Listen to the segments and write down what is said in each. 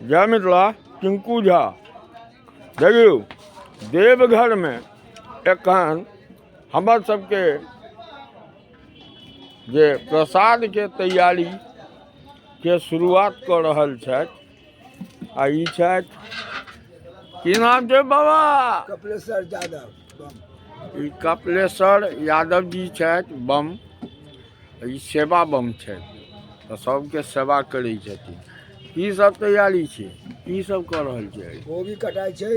जय मिथिला। टिंकू झा। देखियौ, देवघरमे एखन हमर सबके जे प्रसादके तैयारीके शुरुआत कऽ रहल छथि आ ई छथि, की नाम छै बाबा? कपिलेश्वर यादव बम। ई कपिलेश्वर यादव जी छथि बम। ई सेवा बम छथि तऽ सबके सेवा करै छथिन। की सब तैयारी छै, की सब कऽ रहल छै? गोभी कटाइ छै,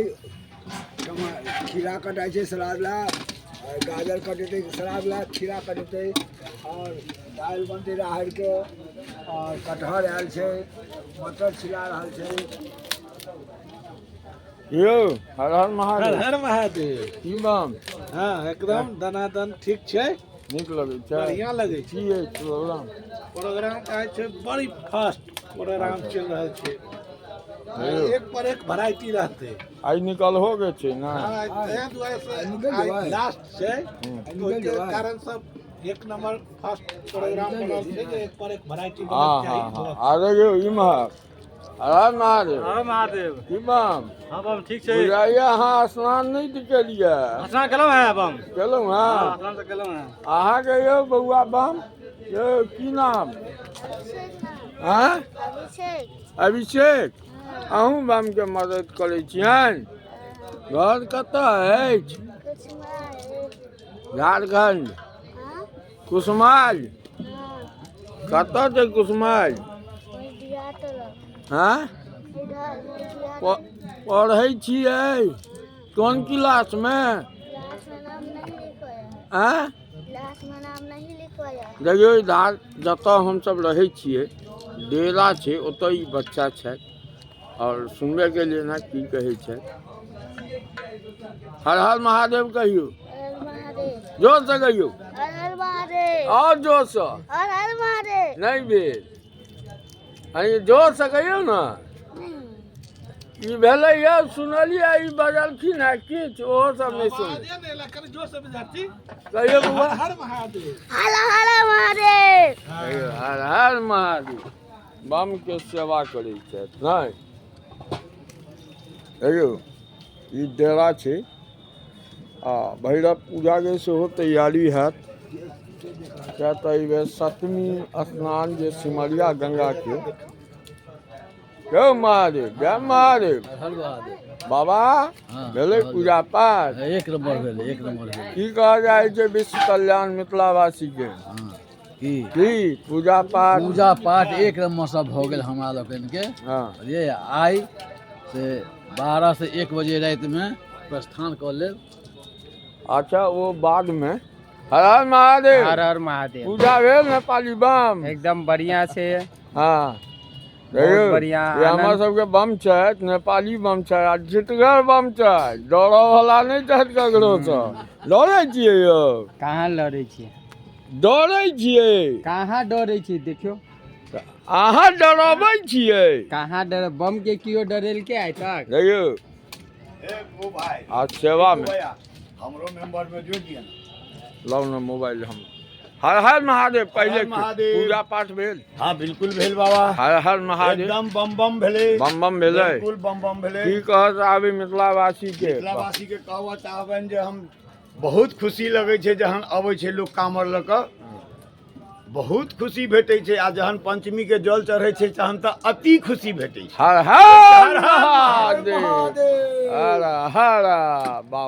खीरा कटाइ छै सलाद ला, आओर गाजर कटेतै सलाद ला, खीरा कटेतै, आओर दालि बनतै राहड़िके, आओर कटहर आयल छै, मटर छिला रहल छै। यौ, हर हर महादेव। हर हर महादेव। की बम? हाँ, एकदम दनादन ठीक छै। नीक लगै छै? बढ़िया लगै छै। की अछि प्रोग्राम? प्रोग्राम कहै छै, बड़ी फास्ट प्रोग्राम चलि रहल छै। एक पर एक वैरायटी रहतै। आइ निकलहो के छै ने? हाँ, ताहि दुआरे से निकलि आइ जेबै। लास्ट छै। निकलि ओहिके जेबै। कारण सब एक नंबर फास्ट प्रोग्राम बनल छै जे एक पर एक वैरायटी हँ बनक हँ चाही। हँ, आ देखियौ इम्हर, हर हर महादेव। हर महादेव। की बम? हाँ बम, ठीक छै। बुझाइया अहाँ स्नान नहि केलियै? स्नान केलहुँ हैं बम। केलहुँ? हँ। स्नान तऽ केलहुँ हैं। अहाँके यौ बौआ बम, यौ की नाम? आँय? अभिषेक। अभिषेक, अहूँ बमके मदद करै छियनि? घर कतऽ अछि? कुशमाल। झारखंड? हाँ। कुशमाल? हाँ। कतऽ छै कुशमाल? दिया तरफ। हँ? इधर दिया। पढ़ै छियै कोन क्लासमे? क्लास में नाम नहीं लिखवाया। आँय? क्लास में नाम नहीं लिखवाया। देखियौ, इधर जतऽ हमसब रहै छियै, डेरा छै, ओतऽ ई बच्चा छथि आओर सुनबे केलियै ने की कहै छै। हर हर महादेव कहियौ। हर महादेव। जोरसँ कहियौ। हर हर महादेव। आओर जोरसँ। हर हर महादेव। नहि भेल, अरे जोरसँ कहियौ ने। नहीं। ई भेलै यौ, सुनलियै ई बजलखिन है किछु, ओहो सब नहि सुनलै। आवाजे नहि एलै, कनि जोर से विद्यार्थी। कहियौ बौआ। हर हर महादेव। हर हर महादेव। कहियौ, हर हर महादेव। बम के सेवा करै छथि। नहि कहियौ, ई डेरा छै आ भैरव पूजाके सेहो तैयारी हैत, किया तऽ एहि बेर सप्तमी स्नान जे सिमरिया गंगाके। जय महादेव, जय महादेव। हर महादेव। बाबा। हाँ, भेलै पूजा पाठ? एक नंबर भेलै, एक नंबर भेलै। की कहल जाइ छै विश्व कल्याण मिथिलावासी के? हाँ, की? की पूजा पाठ? पूजा पाठ एक नंबर सब भऽ गेल हमरा लोकनिके। बुझलियै, आइ से 12 से 1 बजे रातिमे प्रस्थान कऽ लेब। अच्छा, ओ बाद में। हर हर महादेव। हर हर महादेव। पूजा भेल नेपाली बम? एकदम बढ़िया से। देखियौ, बढ़िया, ई हमर आनंद। सबके बम छथि, नेपाली बम छै आ जितगर बम छै, डरऽ वाला नहि छथि ककरोसँ। डरै छियै यौ? कहाँ लड़ै छियै? डरै छियै? कहाँ डरै छियै, देखियौ। अहाँ डरबै छियै। कहाँ डर, बम के केओ डरेलकै आइ तक? देखियौ, आ सेवा में हमरो मेंबर में जोड़ दिया ना। लाउ ने मोबाइल हम। हर हर महादेव पहिले। महादेव। पूजा पाठ भेल? हाँ, बिल्कुल भेल बाबा। हर हर महादेव। एकदम बम बम भेलै। बम बम भेलै। बिल्कुल बम बम भेलै। की कहत आबी मिथिलावासी के? मिथिलावासी के कहबऽ चाहबनि जे हम बहुत खुशी लगै छै जहन अबै छै लोक कामर लऽ कऽ, बहुत खुशी भेटै छै, आ जहन पंचमी के जल चढ़ै छै तहन तऽ अति खुशी भेटै छै। हर हर महादेव, हर हर बाबा।